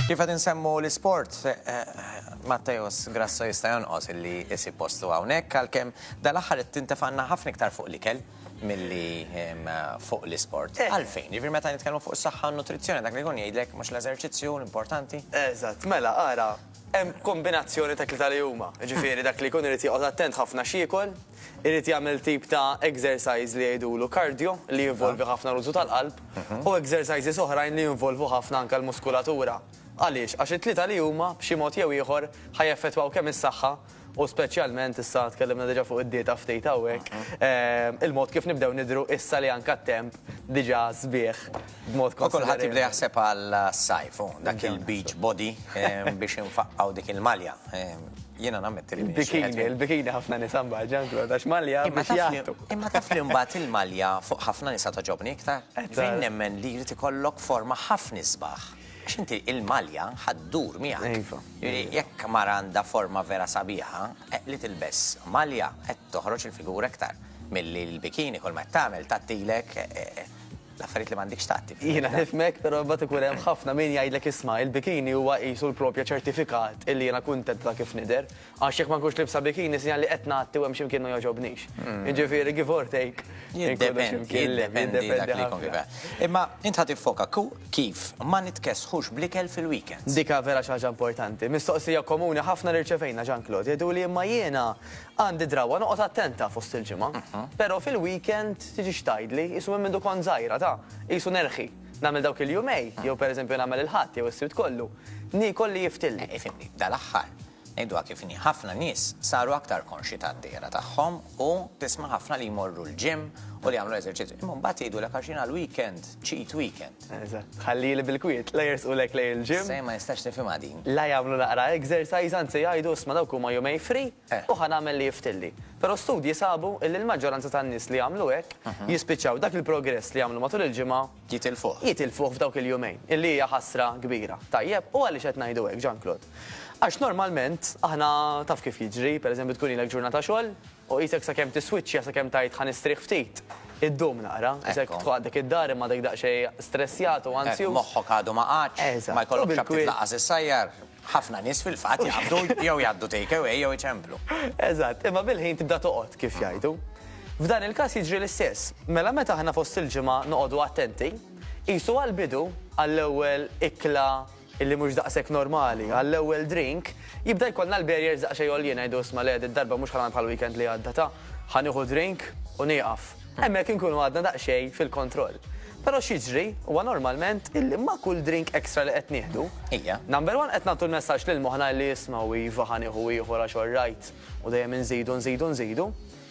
Kif qed insemmu l-isport, Matteos Grasso jista' jonqos illi jsib postu hawnhekk għalkemm dal-aħħar qed tintefgħalna ħafna iktar fuq l-ikel milli fuq l-isport. Għalfejn? Jiġifieri meta nitkellmu fuq is-saħħa u n-nutrizzjoni dak li jkun jgħidlek mhux l-eżerċizzju l-importanti? Eżatt, mela ara, hemm kombinazzjoni ta' tlieta li huma. Jiġifieri dak li jkun irid joqgħod attent ħafna x'jiekol, irid jagħmel tip ta' exercise li jgħidulu cardio li jinvolvi ħafna l-użu tal-qalb u exercises oħrajn li jinvolvu ħafna anke l-muskulatura. Għaliex? Għax it-tlieta li huma b'xi mod jew ieħor ħa jeffettwaw kemm is-saħħa u speċjalment, issa tkellimna diġà fuq id-dieta ftit hawnhekk, il-mod kif nibdew nidhru issa li anke t-temp diġà sbieħ b'mod U kulħadd jibda konsiderevoli. jaħseb għas-sajf, hu, dak il-beach body biex infaqqgħu dik il-malja. Jiena nammetti li m'iniex wieħed Il-bikini, il-bikini ħafna nisa mbagħad, Jean Claude, għax malja Imma biex taf li jagħtu. imma taf li mbagħad il-malja fuq ħafna nisa togħġobni iktar? Ġifieri nemmen li jrid ikollok forma ħafna isbaħ. Għax inti il-malja ħa ddur miegħek. Iva. Jiġifieri jekk mara għandha forma vera sabiħa, li tilbes malja qed toħroġ il-figura iktar milli l-bikini kull ma qed tagħmel tgħattilek L-affarijiet li m'għandikx tgħatti. Jiena nifhmek, però mbagħad ikun hemm ħafna min jgħidlek isma' il-bikini huwa qisu l-propja ċertifikat illi jiena kuntent ta' kif nidher. Għax jekk ma nkunx liebsa bikini sinjal li qed ngħatti u hemm xi mkien ma jogħġobnix. Jiġifieri give or take inkunu xi mkien le, Jiddependi dak jiddependi li jkun ħafna. kif. Imma int ħa tiffoka kif ma nitkessħux bl-ikel fil-weekends. Dik vera xi ħaġa importanti. Mistoqsija komuni ħafna li rċevejna, Jean Claude. Jgħiduli imma jiena Għandi drawwa noqgħod attenta fost il-ġimgħa. Però fil-weekend tiġix tgħidli, qisu minn mindu kont żgħira ta', qisu nerħi. Nagħmel dawk il-jumej, jew pereżempju nagħmel il-Ħadd jew is-Sibt kollu, niekol li jiftilli. Ifhimni, dal-aħħar, ngħiduha kif inhi, ħafna nies saru aktar konxji tad-dehra tagħhom u tisma' ħafna li jmorru l-gym u li jagħmlu eżerċizzju. Imma mbagħad jgħidulek għax jiena l-weekend, cheat weekend. Eżatt. Ħallili bil-kwiet, la jersqulek lejn il-gym. Issa jien ma nistax nifhimha din. La jagħmlu naqra exercise, anzi jgħidu isma' dawk huma jumej free, U ħa nagħmel li jiftilli. Però studji sabu illi l-maġġoranza tan-nies li jagħmlu hekk jispiċċaw dak il-progress li għamlu matul il-ġimgħa Jitilfuh. jitilfuh f'dawk il-jumejn, illi hija ħasra kbira. Tajjeb, u għaliex qed ngħidu hekk, Jean Claude? Għax normalment aħna taf kif jiġri, pereżempju tkun ilek ġurnata xogħol u qisek sakemm tiswiċċja sakemm tgħid ħa nistrieħ ftit, iddum naqra. Qisek tkun għadek id-dar imma għadek daqsxejn stressjat u anzjuż. Moħħok għadu ma qagħadx, ma jkollokx aptit lanqas issajjar. Ħafna nies fil-fatt jaqbdu jew jgħaddu take away jew iċemplu. Eżatt, imma bil-ħin tibda toqgħod kif jgħidu. F'dan il-każ jiġri l-istess. Mela meta aħna fost il-ġimgħa noqogħdu attenti, qisu għall-bidu, għall-ewwel ikla illi mhux daqshekk normali, għall-ewwel drink, jibda jkollna l-barriers daqsxejn għoljin ngħidu isma' le did-darba mhux ħa nagħmel bħall-weekend li għadda ta' ħa nieħu drink u nieqaf. Hemmhekk inkunu għadna daqsxejn fil-kontroll. Però x'jiġri huwa normalment illi ma' kull drink extra li qed nieħdu, number one qed nagħtu l-messaġġ lil moħħna illi isma' u iva ħa nieħu ieħor għax orrajt u dejjem inżidu nżidu nżidu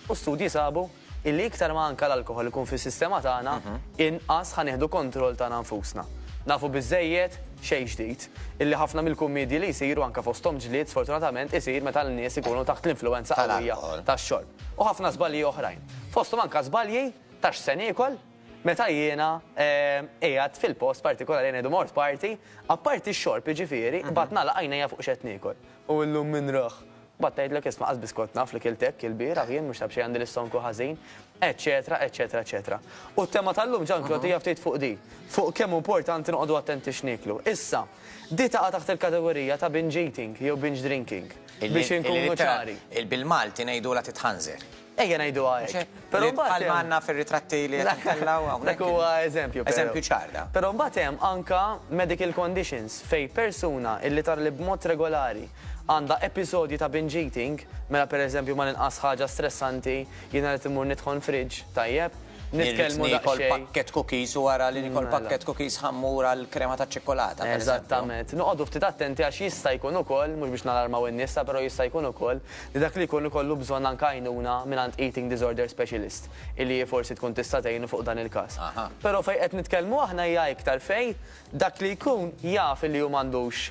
u studji sabu illi iktar ma anke l-alkoħol ikun fis-sistema tagħna inqas ħa nieħdu kontroll tagħna nfusna. Nafu biżżejjed, xejn ġdid, illi ħafna mill-kummiedji li jsiru anke fosthom ġlied sfortunatament isir meta l-nies ikunu taħt l-influwenza qawwija tax-xorb. U ħafna żbalji oħrajn. Fosthom anke żbalji ta' x'se niekol meta jiena qiegħed fil-post partikolari ngħidu mort party, apparti x-xorb jiġifieri, mbagħad nagħlaq għajnejja fuq x'qed niekol. U llum min rah? Mbagħad tgħidlek isma' qas biss kont naf li kilt hekk ilbieraħ jien mhux ta' b'xejn għandi l-istonku ħażin, eċċetera, eċċetera, eċċetera. U t-tema tal-lum Jean Claude hija ftit fuq di, fuq kemm hu importanti noqogħdu attenti x'nieklu. Issa, di taqa' taħt il-kategorija ta' binge eating jew binge drinking, biex inkunu ċari. Bil-Malti ngħidulha titħanżer. Ejja ngħiduha hekk. Però mbagħad bħalma għandna fir-ritratti li qed intellgħu hawnhekk. Dak huwa eżempju. Eżempju ċar da. Però mbagħad hemm anke medical conditions fejn persuna illi tara li b'mod regolari għandha episodji ta' binge eating, mela pereżempju mal-inqas ħaġa stressanti jiena rrid immur nidħon fridge, tajjeb, nitkellmu daqsxejn. Irrid niekol pakkett cookies u wara li niekol pakkett cookies ħa mmur għal krema taċ-ċikkulata, pereżempju. Eżattament. Noqogħdu ftit attenti għax jista' jkun ukoll, mhux biex nalarmaw in-nies ta' però jista' jkun ukoll li dak li jkun ikollu bżonn anke għajnuna mingħand eating disorder specialist illi hi forsi tkun tista' tgħinu fuq dan il-każ. Però fejn qed nitkellmu aħna hija iktar fejn dak li jkun jaf illi hu m'għandux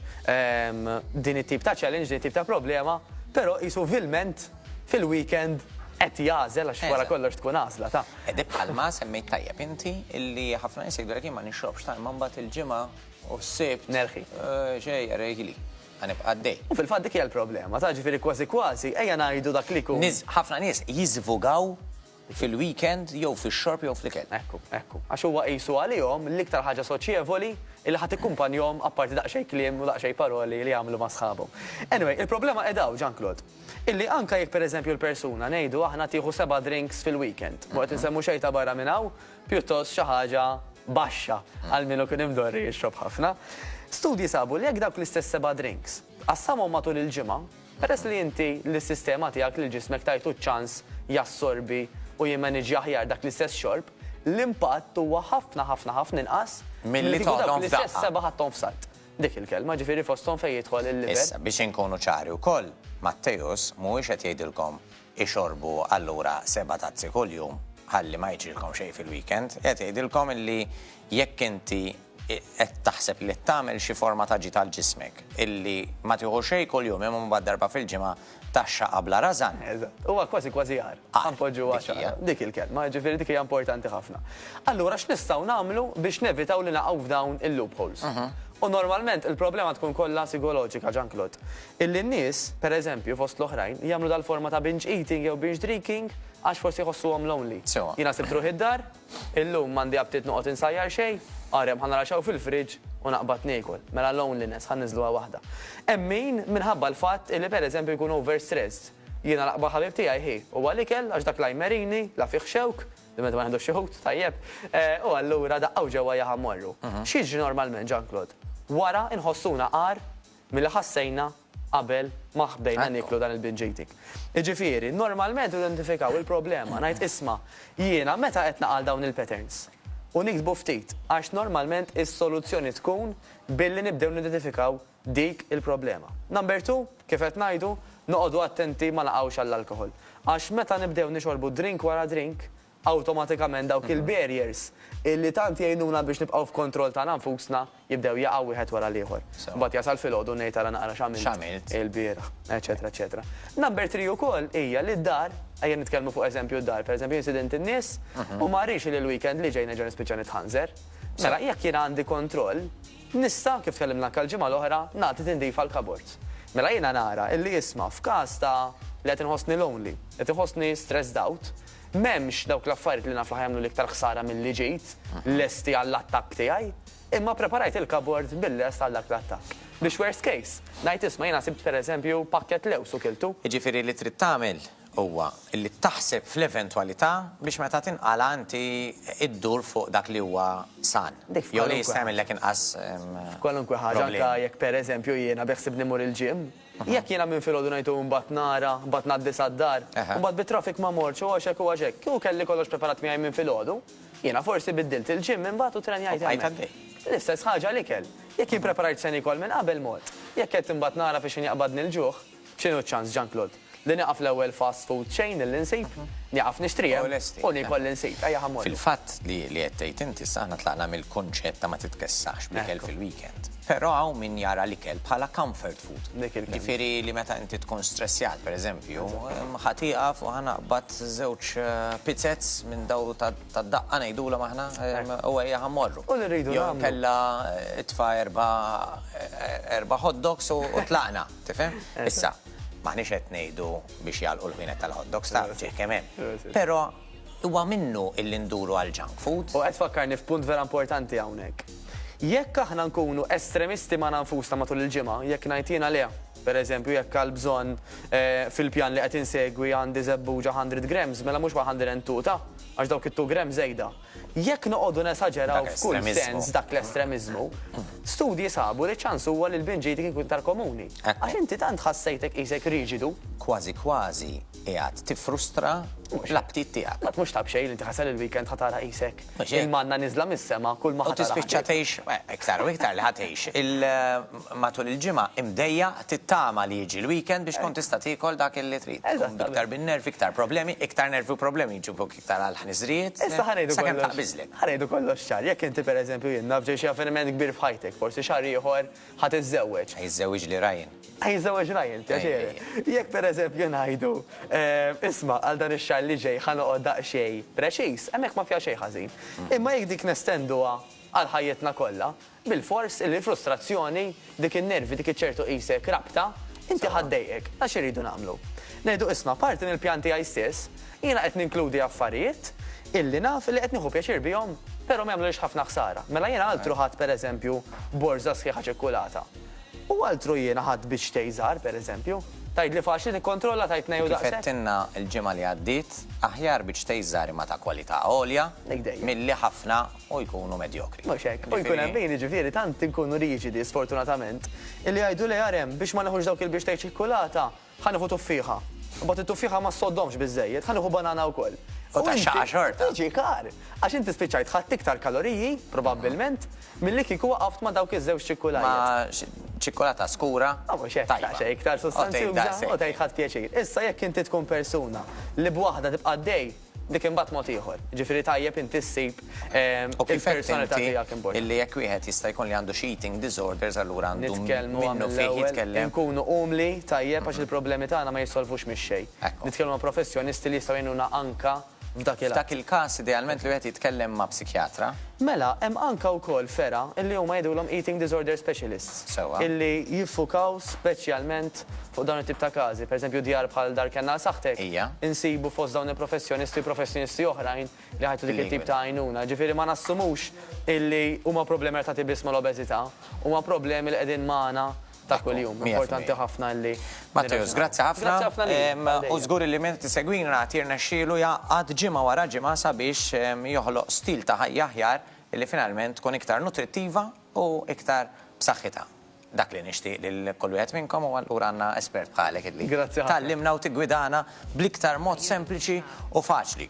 din it-tip ta' challenge, din it-tip ta' problema, però qisu vilment fil-weekend qed jagħżel għax wara kollox tkun għażla ta'. Edi bħalma semmejt tajjeb inti illi ħafna nies jgħidulek jien ma nixrobx ta' imma mbagħad il-Ġimgħa u s-Sibt. Nerħi. Xejn, regli. Ħa nibqa' għaddej. U fil-fatt dik hija l-problema ta' ġifieri kważi kważi ejja ngħidu dak li jkun. Nies, ħafna nies jiżvugaw. Fil-weekend jew fix-xorb jew fl-ikel. Ekku, ekku. Għax huwa qisu għalihom l-iktar ħaġa soċjevoli illi ħa tikkumpanjhom apparti daqsxejn kliem u daqsxejn paroli li jagħmlu ma' sħabhom. Anyway, il-problema qiegħda hawn, Jean Claude, illi anke jekk pereżempju l-persuna ngħidu aħna tieħu seba' drinks fil-weekend, mhu qed insemmu xejn ta' barra minn hawn, pjuttost xi ħaġa baxxa għal min hu kien imdorri jixrob ħafna. Studji sabu li jekk dawk l-istess seba' drinks tqassamhom matul il-ġimgħa, Peress li inti lis-sistema tiegħek, lil ġismek tajtu ċ-ċans jassorbi u jimmaniġġja aħjar dak l-istess xorb, l-impatt huwa ħafna ħafna ħafna inqas milli kieku dawk l-istess sebgħa ħadthom f'salt. Dik il-kelma, ġifieri fosthom fejn jidħol il-liver. Issa, biex inkunu ċari wkoll, Matteus mhuwiex qed jgħidilkom ixorbu allura seba' tazzi kuljum ħalli ma jiġrilkom xejn fil-weekend, qiegħed jgħidilkom illi jekk inti qed taħseb li qed tagħmel xi forma ta' ġid għal ġismek, illi ma tieħu xejn kuljum imma mbagħad darba fil-ġimgħa tgħaxxaqha bla rażan. Eżatt. Huwa kważi kważi agħar. Ħa npoġġuha ċara. Dik il-kelma, jiġifieri dik hija importanti ħafna. Allura x'nistgħu nagħmlu biex nevitaw li naqgħu f'dawn il-loopholes? U normalment il-problema tkun kollha psikoloġika, Jean Claude. Illi n-nies, pereżempju, fost l-oħrajn, jagħmlu dal-forma ta' binge eating jew binge drinking għax forsi jħossuhom lonely. Jiena sibt ruħi d-dar, Illum m'għandi aptit noqgħod insajjar xejn, arem ħa nara x'hawn fil-fridge u naqbad niekol. Mela loneliness, ħa nniżżluha waħda. Hemm min minħabba l-fatt illi per eżempju jkun overstressed. Jiena l-aqwa ħabib tiegħi hi, huwa l-ikel għax dak la jmerini, la fih xewk, li meta ma neħdux xi ħut, tajjeb, u allura daqqa u ġewwa jaħa mmorru. X'jiġri normalment, Jean Claude? Wara nħossuna agħar milli ħassejna qabel ma bdejna nieklu dan il-binge eating. Jiġifieri, normalment nidentifikaw il-problema, ngħid isma' jiena meta qed naqal dawn il-patterns u niktbu ftit għax normalment is-soluzzjoni tkun billi nibdew nidentifikaw dik il-problema. Number two, kif qed ngħidu, noqogħdu attenti ma naqgħux għall-alkoħol. Għax meta nibdew nixorbu drink wara drink, awtomatikament dawk il-barriers illi tant jgħinuna biex nibqgħu f'kontroll tagħna nfusna jibdew jaqgħu wieħed wara l-ieħor. Imbagħad jasal filgħodu ngħid ara naqra x'għamilt ilbieraħ, eċetera eċetera. Number three ukoll hija li d-dar, ejja nitkellmu fuq eżempju d-dar, pereżempju jien sidint in-nies u ma rridx li l-weekend li ġej nerġa' nispiċċa nitħanżer. Mela jekk jiena għandi kontroll, Nista', kif tkellimna anke l-ġimgħa l-oħra, nagħti tindif għall-cupboards. Mela jiena nara illi isma' f'każ ta' li qed inħossni lonely, qed inħossni stressed out, m'hemmx dawk l-affarijiet li naf li ħa jagħmluli iktar ħsara milli ġid, lesti għall-attakk tiegħi, imma ppreparajt il-cupboard bil-lest għal dak l-attakk. Biex worst case, ngħid isma' jiena sibt pereżempju pakkett lewż u kiltu. Jiġifieri li trid tagħmel huwa li taħseb fl-eventwalità biex meta tinqala' inti ddur fuq dak li huwa san. Jew li jista' jagħmillek inqas problemi. F'kwalunkwe ħaġa, anke jekk pereżempju jiena beħsibni mmur il-gym, jekk jiena minn filgħodu ngħid u mbagħad nara, mbagħad ngħaddi sad-dar, u mbagħad bit-traffic ma mortx u għax hekk u għax hekk, kieku kelli kollox preparat miegħi minn filgħodu, jiena forsi biddilt il-gym imbagħad u trenjajt hemmhekk. L-istess ħaġa l-ikel. Jekk jien preparajt se niekol minn qabel mort. Jekk qed imbagħad nara fiex jaqbadni l-ġuħ, X'inhu ċ-ċans, Jean Claude, li nieqaf l-ewwel fast food chain li nsib, nieqaf nixtri hemm u niekol li nsib. Ejja ħa mmorru. Fil-fatt li li qed tgħid inti issa aħna tlaqna mill-kunċett ta' ma titkessaħx bl-ikel fil-weekend. Però hawn min jara l-ikel bħala comfort food. Dik il-kelma. Jiġifieri li meta inti tkun stressjat pereżempju, ħa tieqaf u ħa naqbad żewġ pizzez minn dawn tad-daqqa ngħidulhom aħna u ejja ħa mmorru. U li rridu nagħmlu. Jew inkella itfa' erba' hot dogs u tlaqna. Tifhem? Issa, m'aħniex qed ngħidu biex jagħlqu l-ħwienet tal-hot dogs, taf ġieħ kemm hemm. Però huwa minnu illi nduru għall-junk food. U qed tfakkarni f'punt vera importanti hawnhekk. Jekk aħna nkunu estremisti magħna nfusna matul il-ġimgħa, jekk ngħid jiena le, per eżempju, jekk għall-bżonn fil-pjan li qed insegwi għandi żebbuġa 100 grams, mela mhux 102 ta', għax dawk it-two grams żejda. Jekk noqogħdu nesaġeraw f'kull sens dak l-estremiżmu, studji sabu li ċ-ċans huwa li l-binge eating ikun iktar komuni. Għax inti tant ħassejtek qisek riġidu. Kważi kważi qiegħed tiffrustra l-aptit tiegħek. Mbagħad mhux ta' b'xejn li inti ħasel il-weekend ħa tara qisek il-manna nieżla mis-sema kull ma ħa tara. U tispiċċa tgħix, iktar u iktar li ħa tgħix, matul il-ġimgħa imdejjaq tittama li jiġi l-weekend biex tkun tista' tiekol dak li trid. Tkun iktar bin-nervi, iktar problemi, iktar nervi u problemi jġibuk iktar għal ħniżrijiet. Issa ħa ngħidu Sakemm kollox. taqbiżlek. Ħa ngħidu kollox ċar. Jekk inti pereżempju jien naf ġej xi avveniment kbir f'ħajtek, forsi xahar ieħor ħa tiżżewweġ. Ħa jiżżewwiġli Ryan. Ħa jiżżewweġ Ryan, pjaċir. Jekk pereżempju ngħidu, isma' għal dan ix-xahar li ġej ħa noqgħod daqsxejn preċiż, hemmhekk ma fiha xejn ħażin. Imma jekk dik nestenduha għal ħajjitna kollha, Bilfors illi l-frustrazzjoni, dik in-nervi, dik iċ-ċertu qisek rabta, inti ħa ddejqek. Għax irridu nagħmlu? Ngħidu isma' parti mill-pjan tiegħi stess, jiena qed ninkludi affarijiet illi naf illi qed nieħu pjaċir bihom però ma jagħmlulix ħafna ħsara. Mela jiena altru ħadt pereżempju borża sħiħa ċikkulata. U altru jiena ħadt biċċtej żgħar pereżempju. Tgħidli faċli tikkontrolla tgħid tnejn u Kif daqshekk? għedtilna l-ġimgħa li għaddiet, aħjar biċċtej żgħar imma ta' kwalità għolja Dik dejjem. milli ħafna u jkunu medjokri. Mhux hekk. U jkun hemm min, jiġifieri, tant inkunu riġidi, sfortunatament, illi jgħidu le ara hemm, biex ma neħux dawk il-biċċtej ċikkulata, ħa nieħu tuffieħa. Imbagħad it-tuffieħa ma ssoddhomx biżżejjed, ħa nieħu banana wkoll. U tgħaxxaqha xorta. Tiġi kar! Għax inti spiċċajt ħadt iktar kaloriji, probabbilment, milli kieku waqaft ma' dawk iż-żewġ ċikkulajjet. Ma' ċikkulata skura. Ma mhux hekk, Tajba. daqsxejn iktar sustanzjuża u tgħid ħadt pjaċir. Issa jekk inti tkun persuna li b'waħda tibqa' għaddej, dik imbagħad mod ieħor. Jiġifieri tajjeb inti ssib U kif għedt il-personalità inti tiegħek importanti. illi jekk wieħed jista' jkun li għandu xi eating disorders allura għandu Nitkellmu minnu fih mill-ewwel, jitkellem. inkunu umli, tajjeb għax il-problemi tagħna ma jissolvux mix-xejn. Ekku. Nitkellmu ma' professjonisti li jistgħu jgħinuna anka f'dak il-att. F'dak il-każ idealment li wieħed jitkellem ma' psikjatra. Mela, hemm anka wkoll fergħa illi huma jgħidulhom eating disorder specialists. Sewwa. Illi jiffukaw speċjalment fuq dawn it-tip ta' każi. Per eżempju djar bħal Dar Kenna għal Saħħtek. Ija. Insibu fost dawn il-professjonisti professjonisti oħrajn li ħajtu dik it-tip ta' għajnuna. Ġifieri ma nassumux illi huma problemi relatati biss mal-obeżità, huma problemi li qegħdin magħna ta' kuljum. Importanti ħafna li. Matteus, grazzi ħafna. Grazzi ħafna lilek. U żgur li min qed isegwina għad jirnexxielu jgħaqqad ġimgħa wara ġimgħa sabiex joħloq stil ta' ħajja aħjar li finalment tkun iktar nutrittiva u iktar b'saħħitha. Dak li nixtieq lil kull wieħed minnkom u allura għandna espert bħalek illi Grazzi ħafna. tgħallimna u tiggwidana bl-iktar mod sempliċi u faċli.